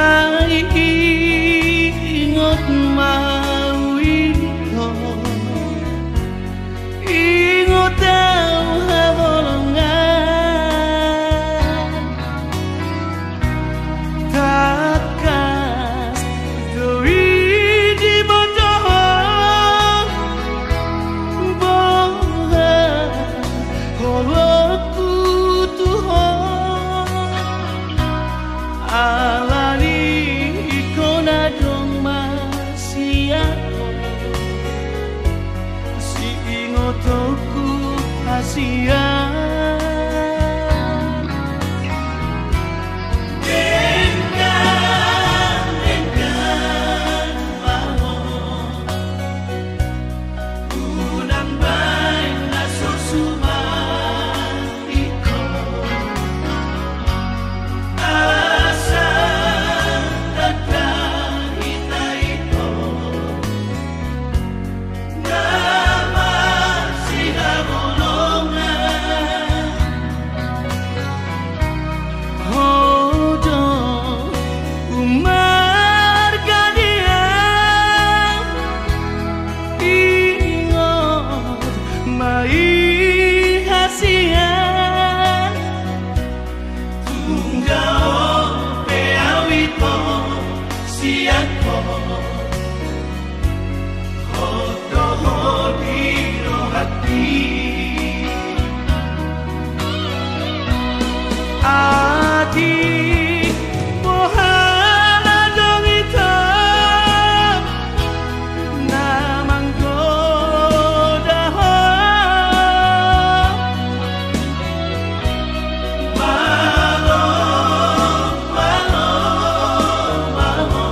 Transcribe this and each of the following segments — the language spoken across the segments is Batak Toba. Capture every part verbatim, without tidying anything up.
Ai ingot ma ito, ingot au haholongan. Tangkas do i diboto ho, boha holongku tu ho. Ala ni ingkon adong ma sian ho siingotonku hasian. Denggan, denggan ma ho, unang baen na so suman ito. Asa tangkas hita ito na marsihaholongan. Ho do umarga ni au, ingot ma i hasian. Tung dao pe au ito sian ho, hot do ho di rohangki. Atik boha na adong ito na manggoda ho. Malo, malo, malo.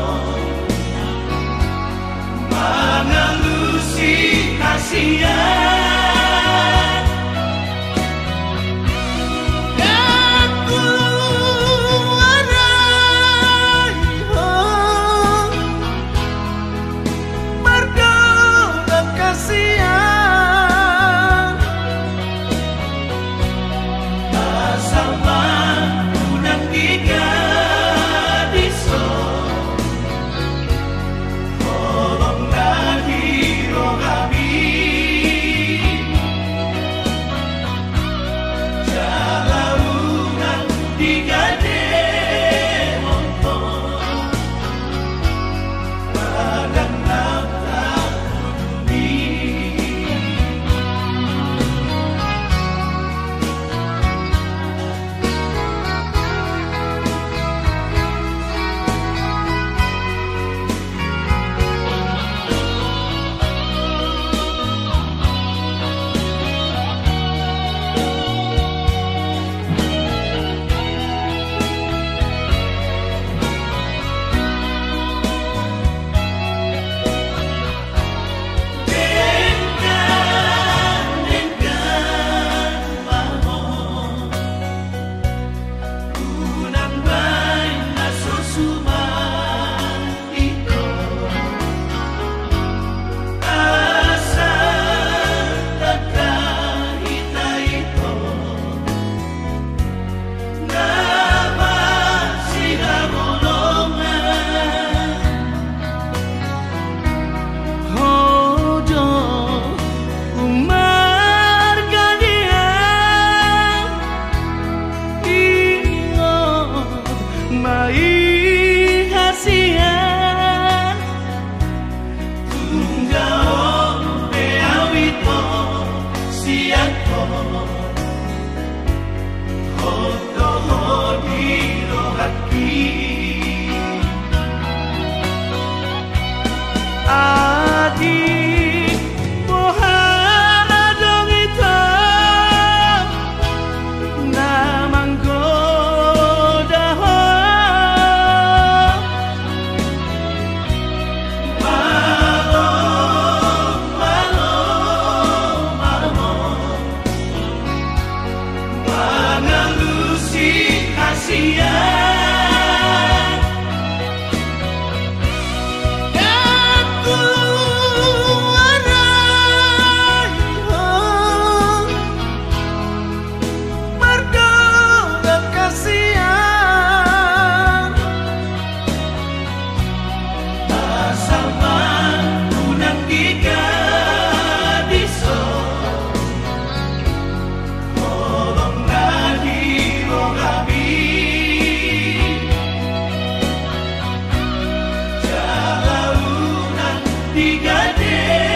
Digadehon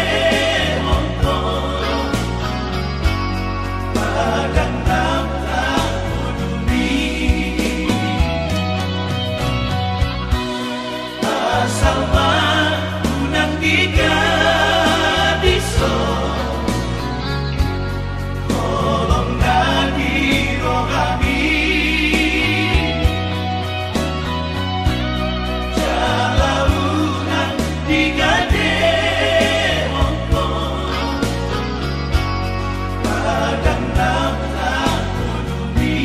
ho padang na tadoloni. Asal ma unang digadishon holong na di rohami. Jala unang digadehon ho padang na tadoloni.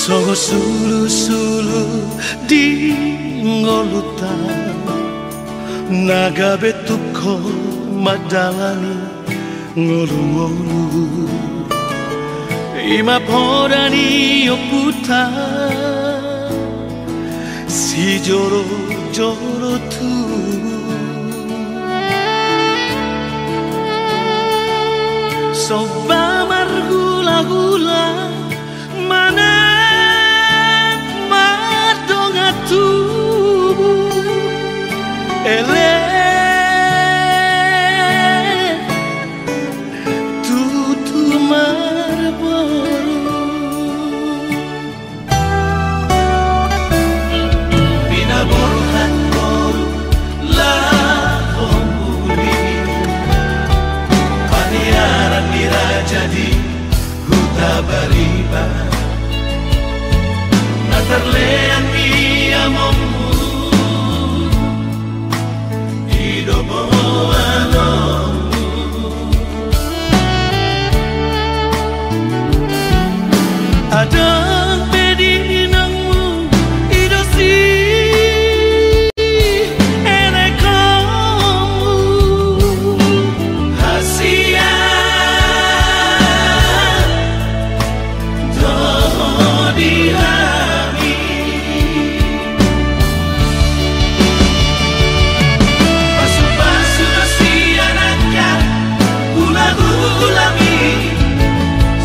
Songon sulusulu di ngolunta na gabe tuk ho mandalani ngolungolu. I ma poda ni ompunta sijolojolo tubu. Somba marhulahula manat mardongan tubu. Elek tutu marboru. Pinaborhat boru laho muli, paniaran ni raja di Huta Bariba, na tarlean ni amongmu. Ido boha anongmu. Adong pe di inongmu, ido si erekonmu. Hasian do di hami. Pasupasu do sian angka hulahulami,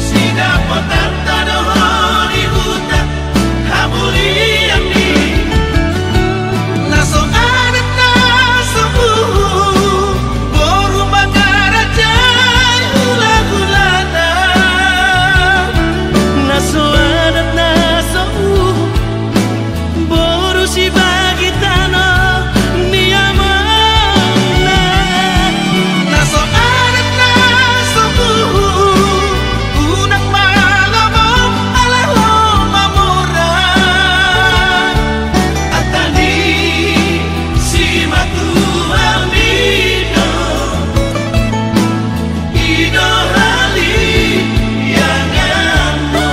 sidapotanta do ho di huta hamulian i. Na so adat na so uhum, boru mangarajai hulahulana. Na so adat na so uhum, boru sibagi tano ni amongna. Na so adat na so uhum, unang ma lomo ala ho mamora. Antang i simatuam i do, i do halianganmu.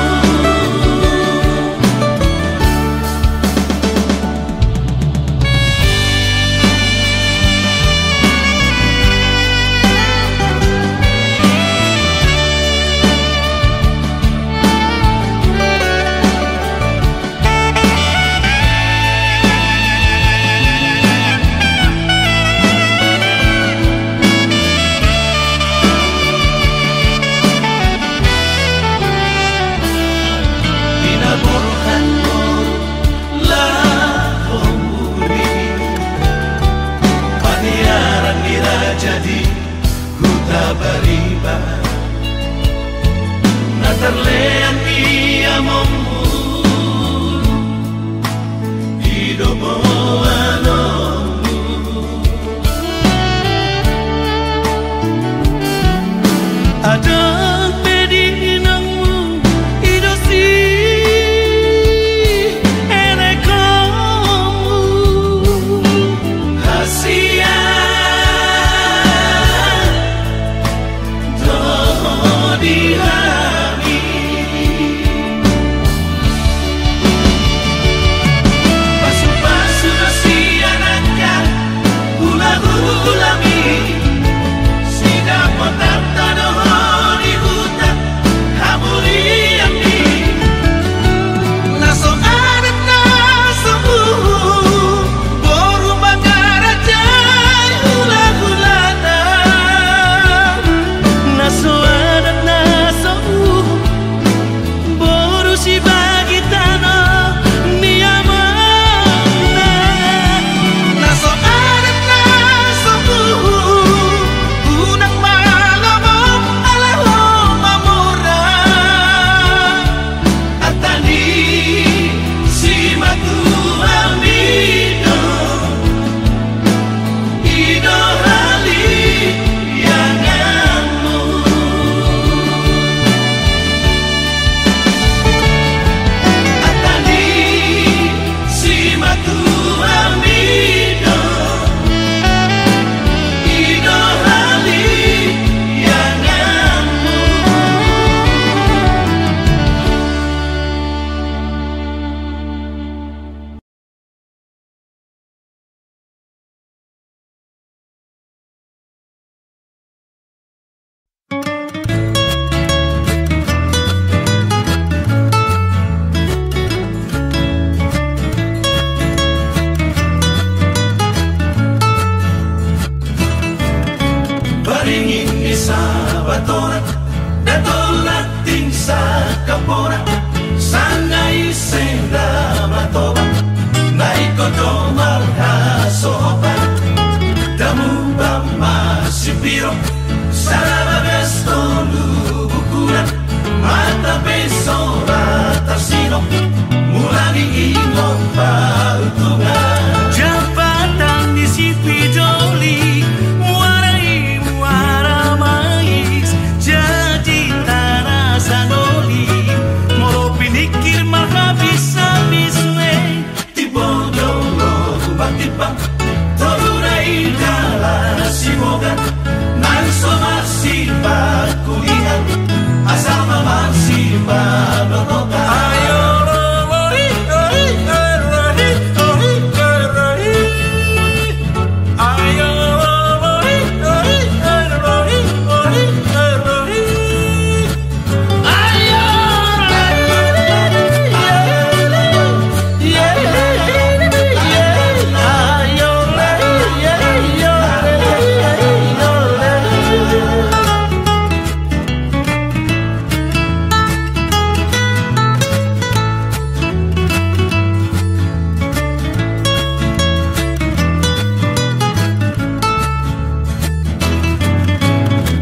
Pinaborhat boru laho muli, paniaran ni raja di Huta Bariba, na tarlean ni amongmu, ido boha anongmu. Adong pe di inongmu, ido si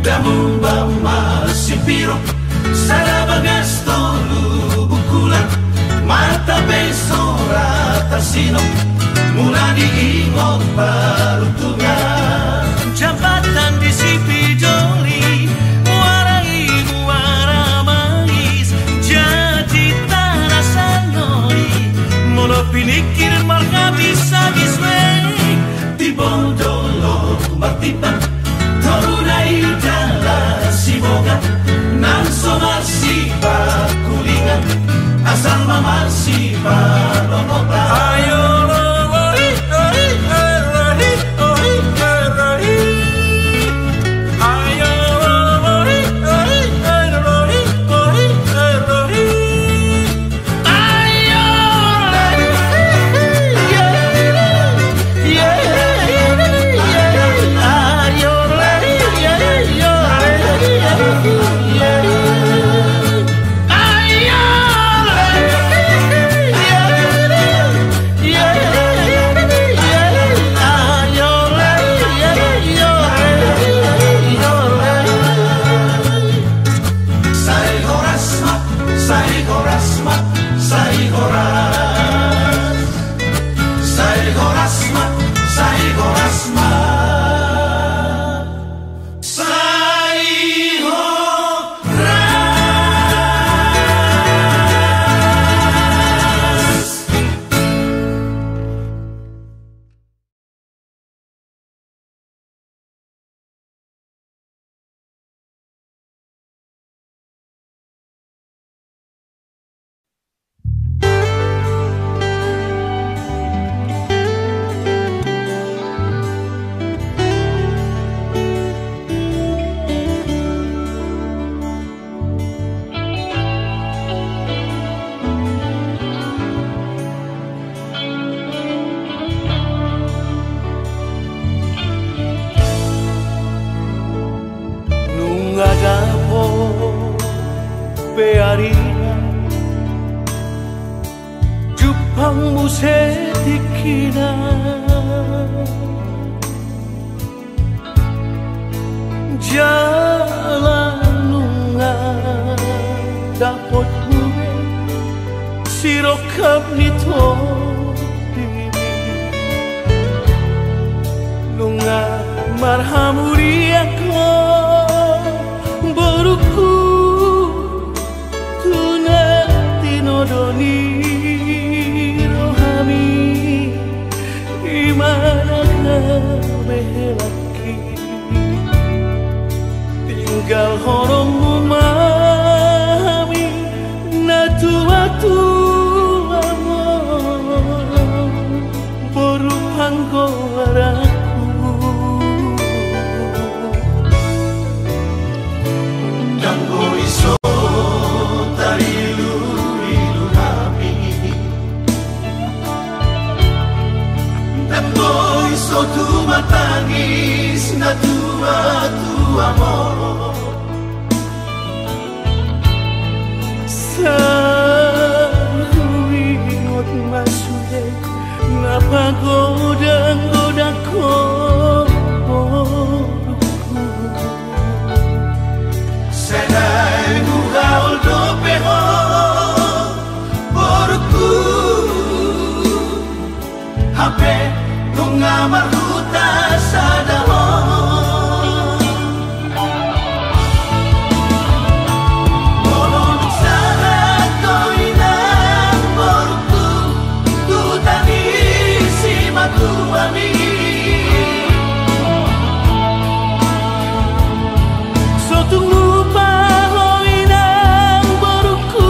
Damang ma sipiro, sada bagas tolu bungkulan, martabei sora tarsinong, mula diingot paruntungan. Jambatan di sipijoli, muara i muara mais, jadi tarasangoli, molo piningkir marhabis-habis be. Timbul dolok martimbang, toru na i jala siboga, nang so marsipangkulingan, asal ma marsipalomotan. Sai horas ma, sai horas ma, sai horas. Sai horas ma, sai horas ma, sai horas. Nunga dapot pe arina, jumpang muse tingkina. Jala nunga dapot be sirongkap ni tondimi. Nunga marhamulian ho, borungku, tu na tinodo ni rohami, i ma na gabe helangki. Tinggalhononmu ma hami natuatuam on, boru panggoaranku. Ndang boi so tariluilu hami, ndang boi so tumatangis natuatuam on. Sai huingot ma sude na pagodanggodangkon borungku. Sai naeng huhaol dope ho, borungku. Hape nunga marhuta sada ho. Molo dung sahat ho inang borungku tu huta ni simatuami, so tung lupa ho inang borungku.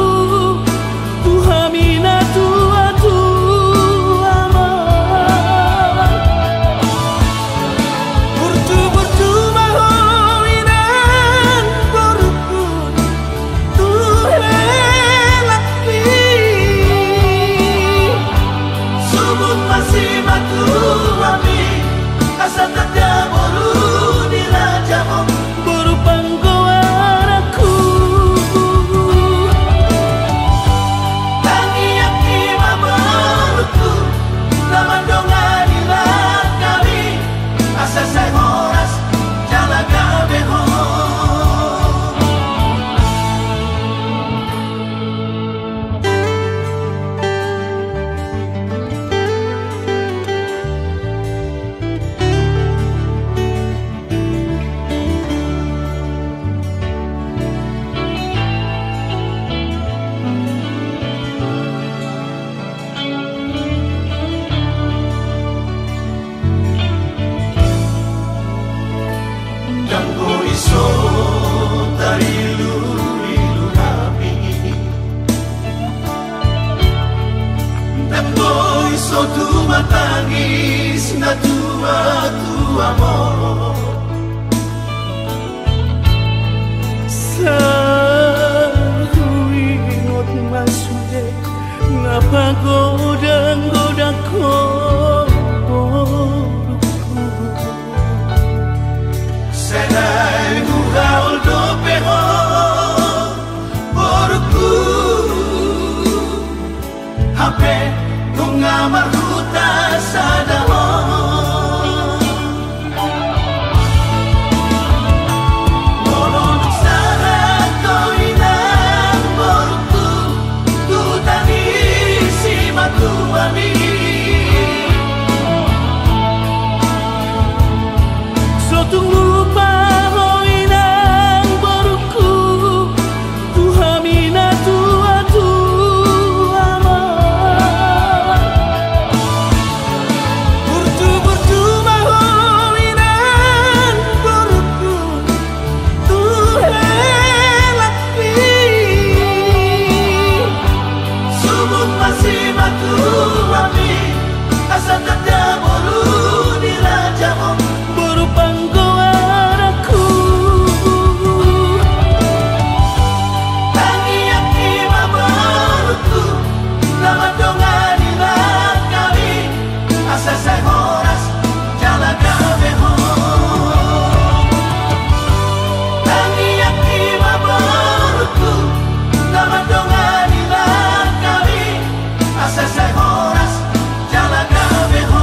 Sai huingot ma sude na pagodanggodang ho, borungku. Sai naeng huhaol dope ho, borungku. Hape nunga marhuta sada ho. Molo dung sahat ho inang borungku tu huta ni simatuami, so tung lupa ho inang borungku tu hami na tuatua ma. Burju-burju ma ho inang borungku tu helangki. Sumut ma simatuami, asa tanda boru ni raja ho. Boru panggoaranku. Tangiangki ma borungku, na mandongani nang hami, asa sai horas jala gabe ho. Tangiangki ma borungku, na mandongani nang hami, asa sai horas jala gabe ho.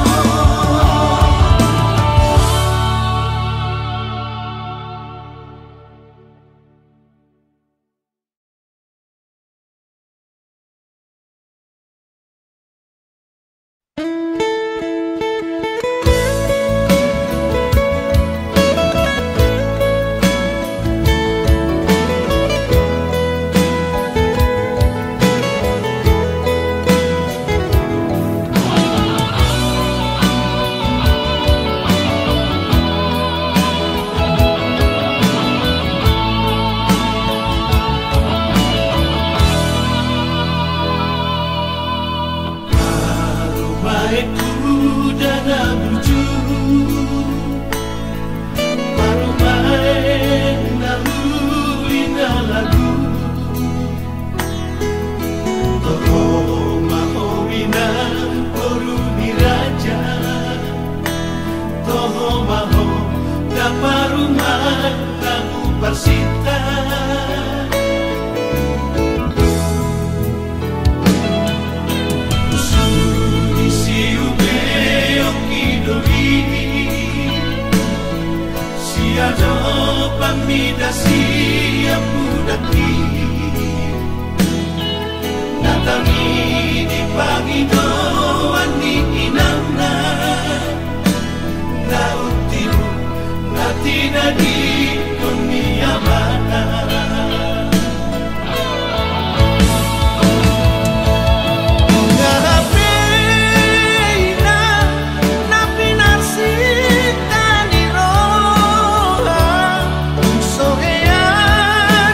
Parumaenku da na burju, parumaen na uli na lagu. Toho ma ho inang boru ni raja, toho ma ho da parumaen na huparsinta. Sudi siubeonki do i, siadopan mida sian budakki. Na tangihon pangidoan ni inangna, na untiru na tinadingkon ni amana. Nunga hape inang na pinarsinta ni roha, tung so hea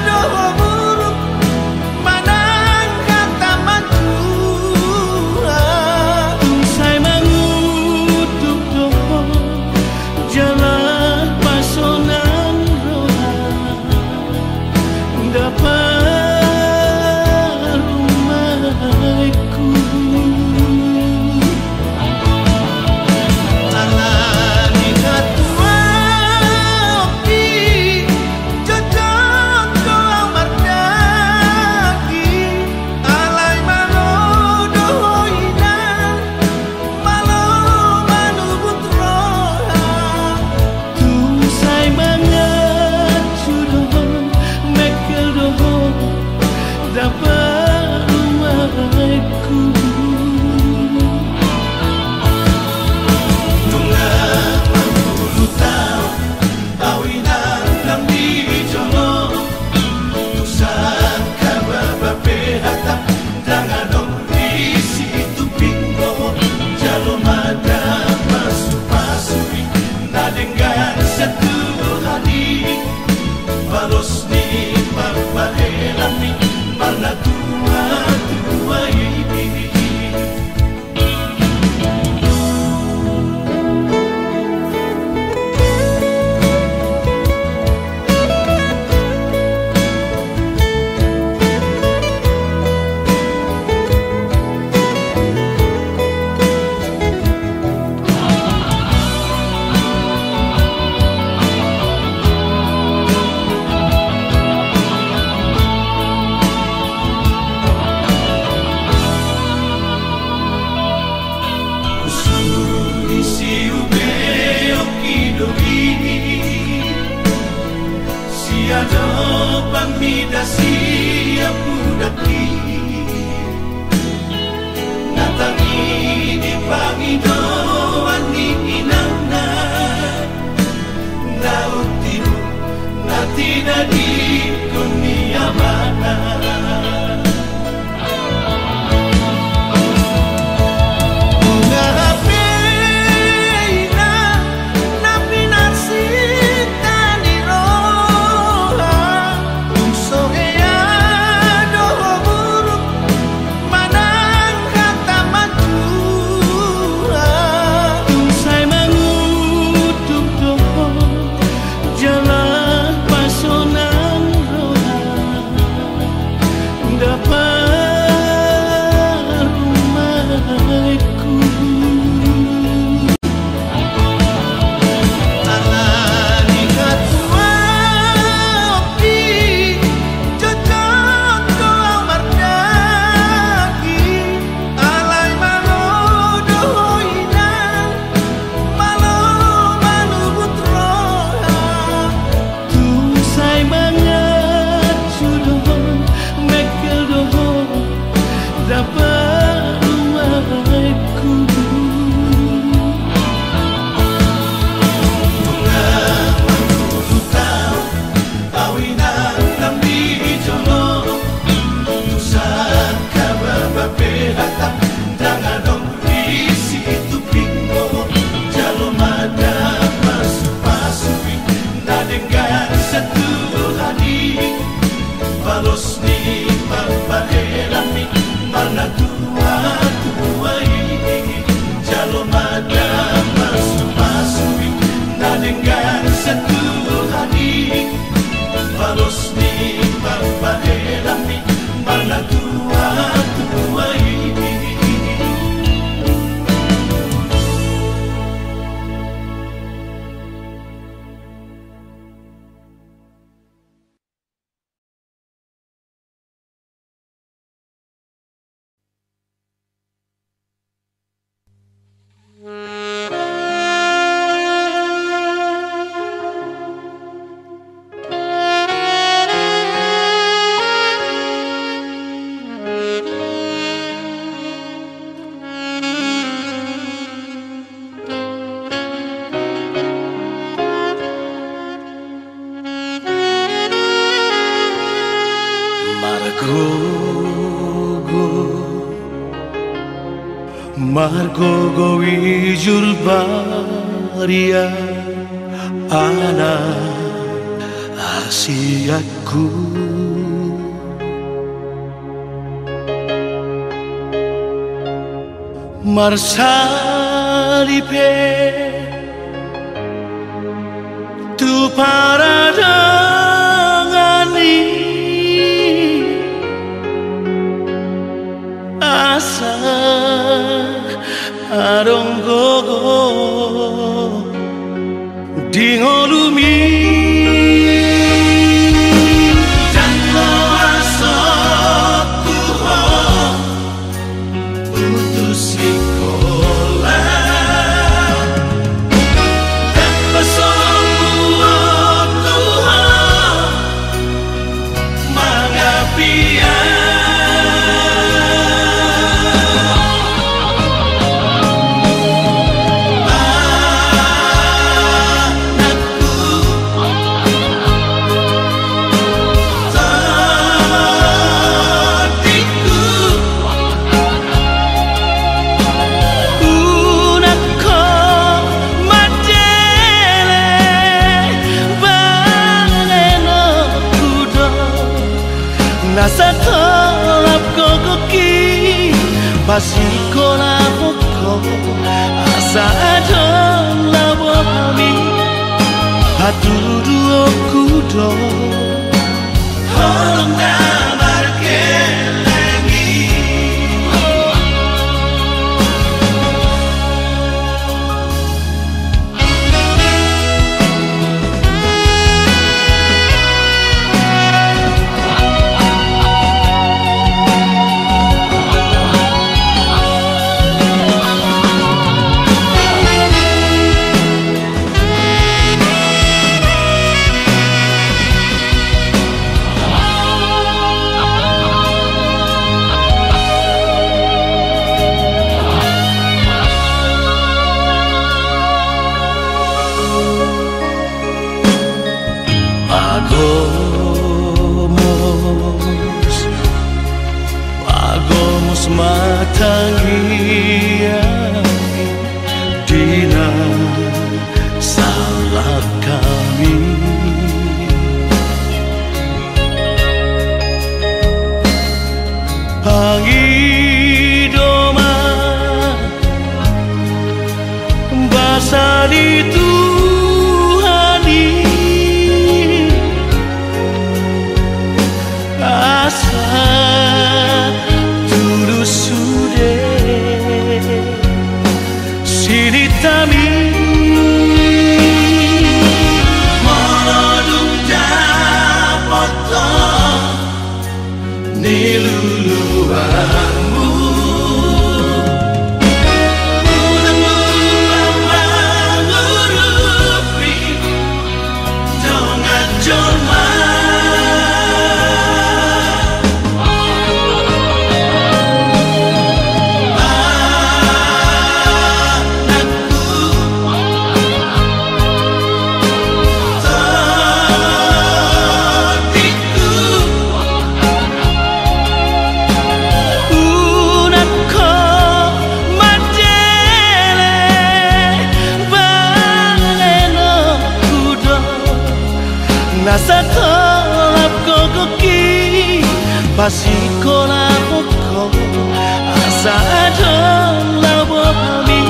do ho burung manang hata mantua. Tung sai mangutuk do ho jala pasonang roha, da parumaenku. Alani na tuaonki, jotjot do au mardaging, alai malo do ho inang, malo manubut roha. Tung sai manganju do ho, mengkel do ho, da parumaenku. Nunga marpulu taon au inang nang di jolo, tung sangkababa pe hata, ndang adong di situpingko. Jalo ma da pasu-pasu i na denggan sian Tuhan i, balos ni parbahenan ni parnatua-tua i. Parumaenku. Ala ni hatuaonki, jotjot do au mardaging, alai malo do ho inang, malo manubut roha. Tung sai manganju do ho, mengkel do ho, da parumaenku. Nunga marpulu taon au inang lam di jolo, tung sangkababa pe hatangku ndang adong di situpingmu. Jalo ma da pasupasu i na denggan satuha i, balos ni pambahenanmi ma na tuatua i. Jalo ma da pasupasu i na denggan satuha i, balos ni pambahenanmi ma na tuatua i. Margogo, margogo i jur barian anak hasianku. Marsali pe tu paradongan i, asa adong gogo di ngolumi. Ndang loas ho tu ho putus sikola, ndang pasombu ho tu ho mangapian. Anakku, tondingku, unang ho mandele, bahenonku do na satolap gogongki, pasikola ho, asa adong labo hami. Hatuduhonku do, holong na markeleng i. Pagomos, pagomos ma tangiang i di na salak hami. Pangido ma basa ni Tuhan i, asa Luluanmu, unang lupa mangurupi dongan jolma. Anakku, tondingku, unang ho mandele, balenonku do na satolap gogoki, pasikkolahon ho asa adong labo hami.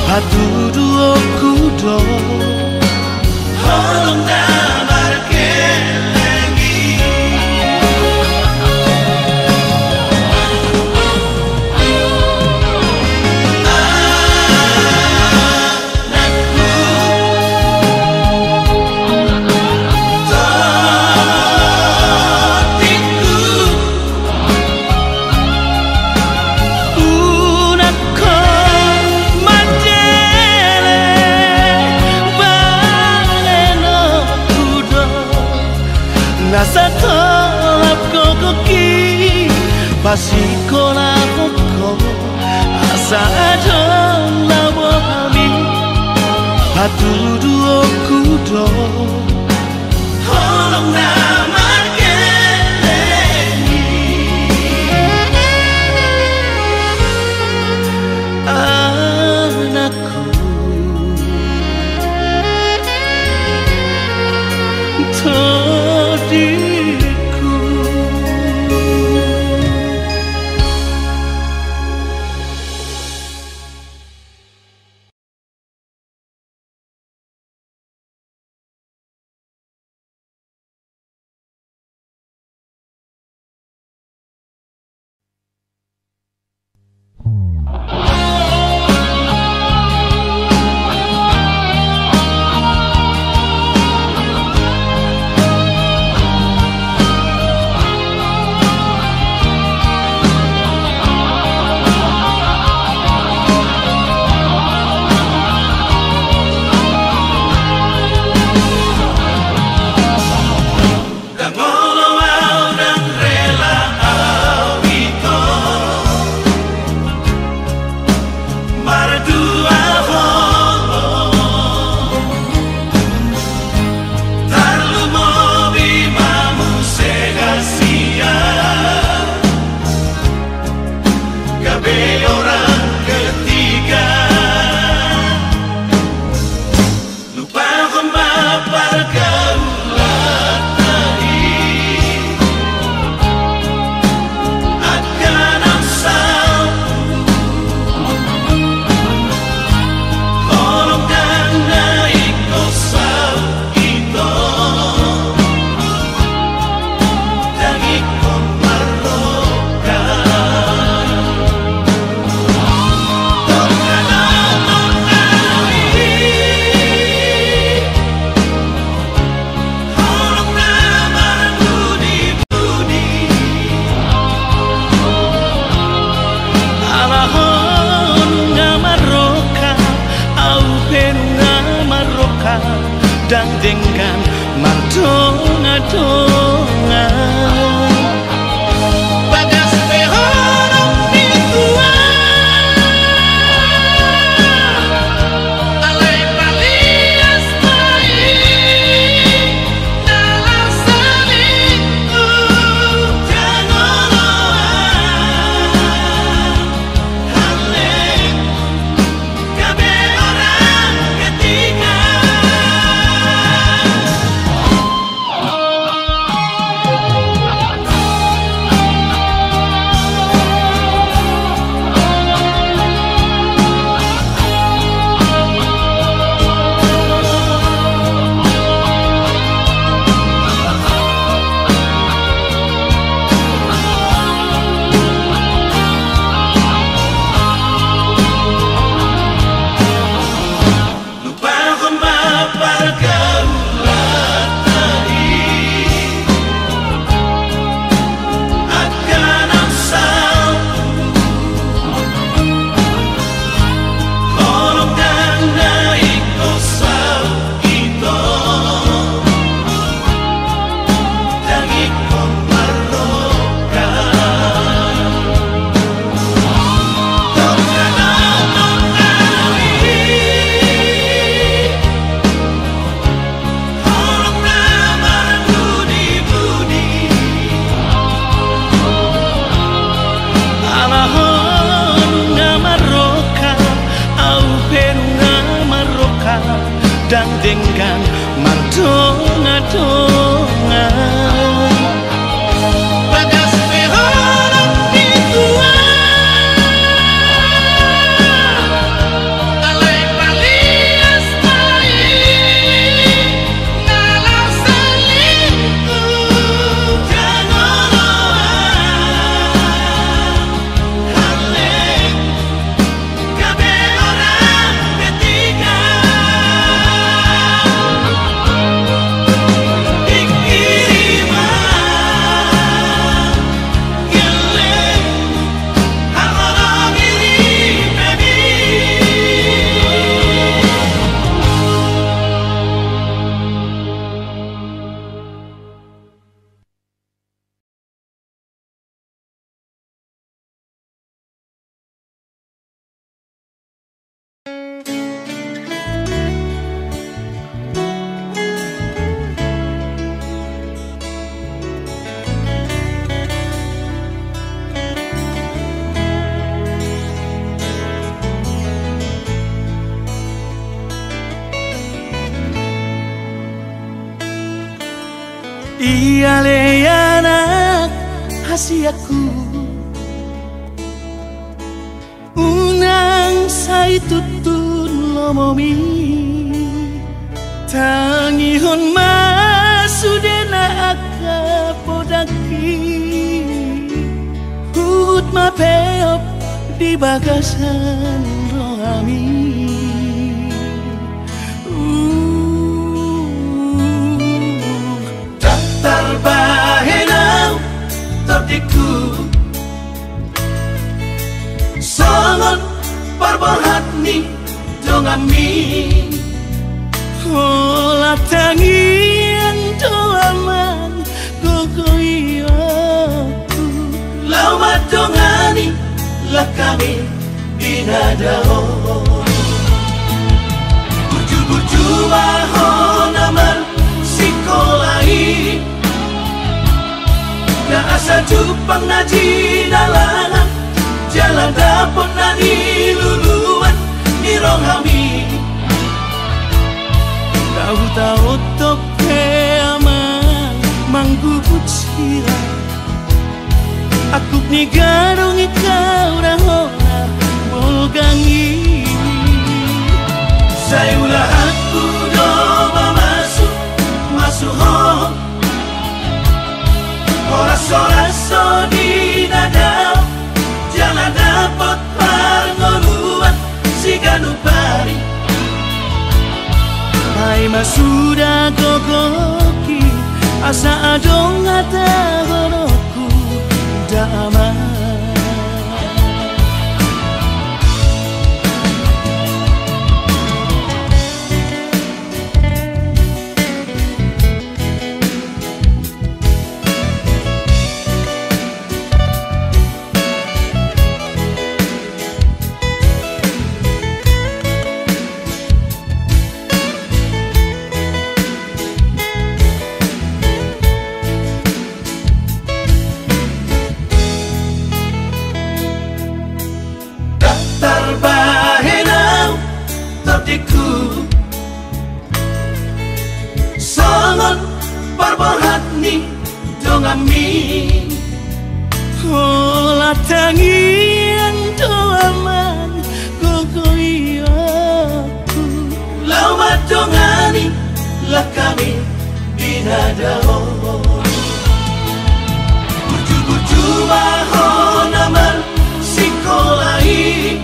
Patuduhonku do, holong na markeleng i. Anakku, tondingku, unang ho mandele, balenonku do na satolap gogoki, pasikkolahon ho asa adong labo hami. Patuduhonku do, holong na markeleng i. Anakku, tondingku. Ndang olo au, ndang rela au ito mardua holong. Tarlumobi ma muse hasian gabe orang ketiga. Lupahon ma pargaulanta i, angka na salpu. Holong, ndang na ingkon saut ito. Ndang ingkon marroka. Ala ho nunga marroka, au pe nunga marroka, ndang denggan mardongan-dongan. Bagas pe holong ni Tuhan, alai malias ma i, na laos salingkuh. Jangoloan halle gabe orang ketiga. denggan mardonga-donga. Bagas pe holong ni Tuhan, alai palias ma i na laho salingkuh. Jangoloan, haleng, gabe orang ketiga. Ingkiri ma, geleng, haroro ngiri pe mi. Ia le anak hasianku, unang sai tuntun lomomi. Tangihon ma sudena angka podangki, huhut ma peop di bagasan rohami. Uh, ndang tarbahen au tondingku songon parborhat ni donganmi. Holan tangiang do amang gogo i oku, laho mandongani langkami di na dao. Burju-burju ma ho na marsikola i, na asa jumpang na jinalangan, jala dapot na niluluan ni rohami. Ndang hutaotop pe amang manggubut sira, angkup ni gadong i hau da hona bolgang i. Sai ulahanku do mamasu-masu ho, horas-horas ho di na dao, jala dapot parngoluan siganup ari. Ai ma suda gogoki, asa adong hata gogoku da amang. Ndang tarbahen au tondingku songon parborhat ni donganmi. Holan tangiang do amang gogo i oku, laho mandongani langkami di na dao. Burju-burju ma ho na marsikola i,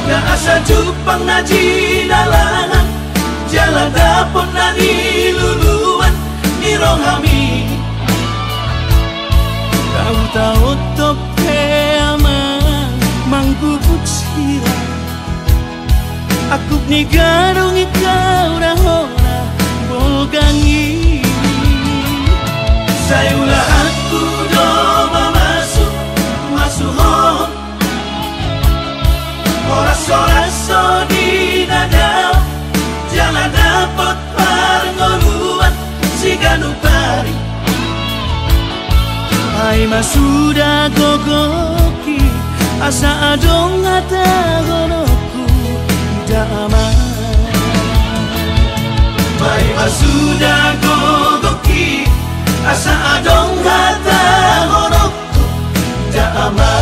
na asa jumpang na jinalangan, jala dapot na niluluan ni rohami. Ndang hutaotop pe amang manggubut sira, angkup ni gadong i hau da hona bolgang i. Sai ulahanku do mamasu-masu ho, horas-horas ho di na dao, jala dapot parngoluan siganup ari. Ai ma suda gogoki, asa adong hata gogoku da amang. Paima suda gogoki, asa adong hata honok da ama.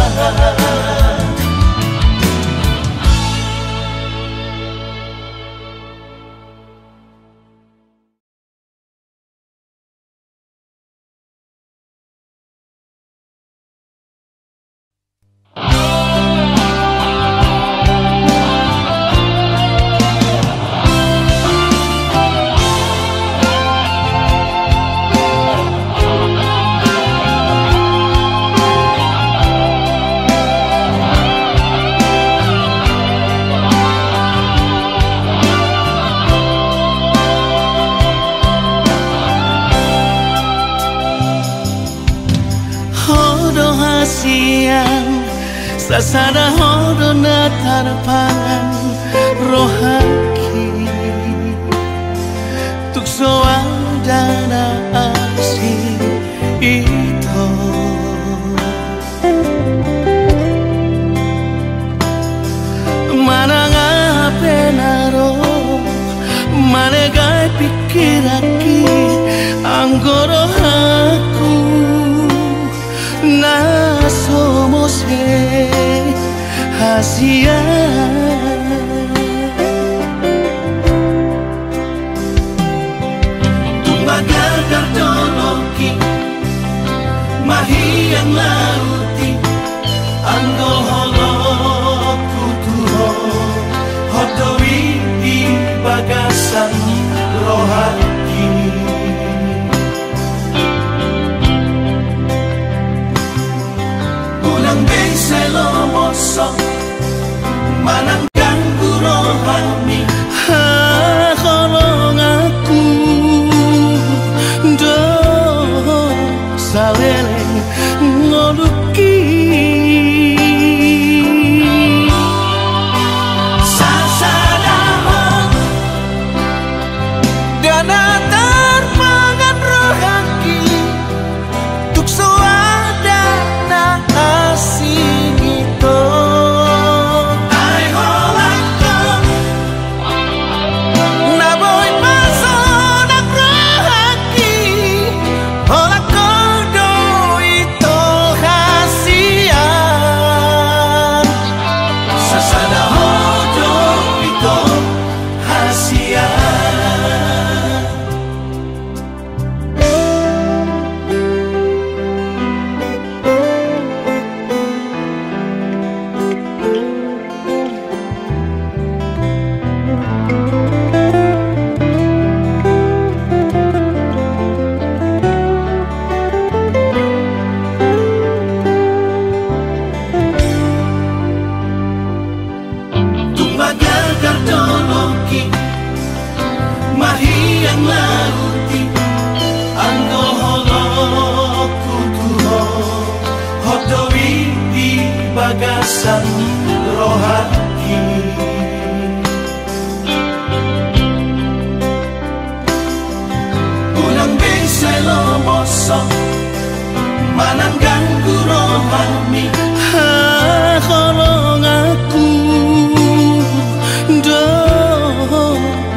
Ho do hasian, sasada ho do na tarpangan rohangki. Tung so ada na asing ito. Manang aha pe na ro, malegai pingkiranki, anggo rohangku na so mose hasian. Tung magagar dolokki, mahiang lauti, anggo holongku tu ho, hot do i di bagasan rohangki. Unang be sai lomoshon manang ganggu rohami. Haholonganku do saleleng ngolungki. Sasada ho do na tarpangan rohangki. Tung so ada na asing ito. Ai holan ho na boi pasonang rohangki, holan ho do ito hasian. Sasada ho do ito hasian. Tung magagar dolokki, mahiang lauti, anggo holongku tu ho, hot do i di bagasan rohangki. Unang be sai lomoshon manang ganggu rohami. Haholonganku do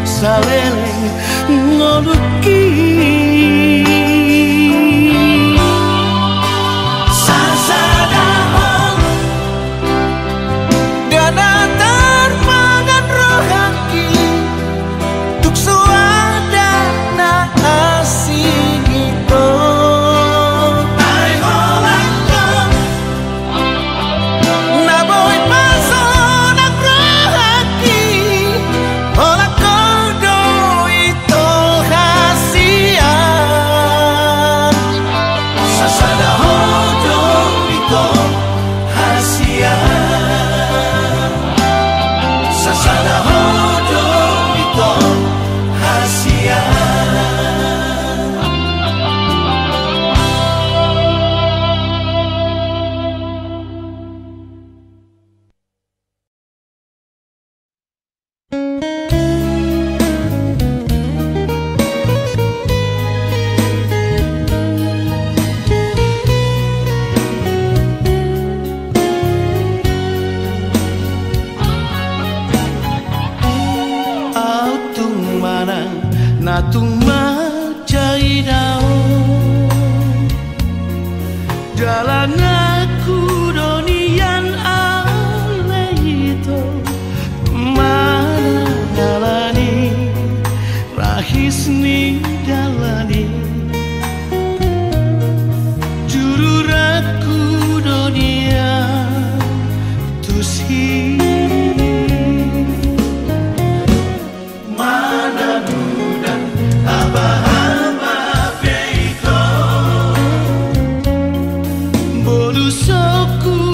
saleleng ngolungki. Sasada ho do na tarpangan rohangki, tung so ada na asing ito. Ai holan ho Dalananku do nian ale ito, manang alani rahis ni dalan i. Jururanku do nian tusi. Manang udan, haba-haba pe ito, bolusokku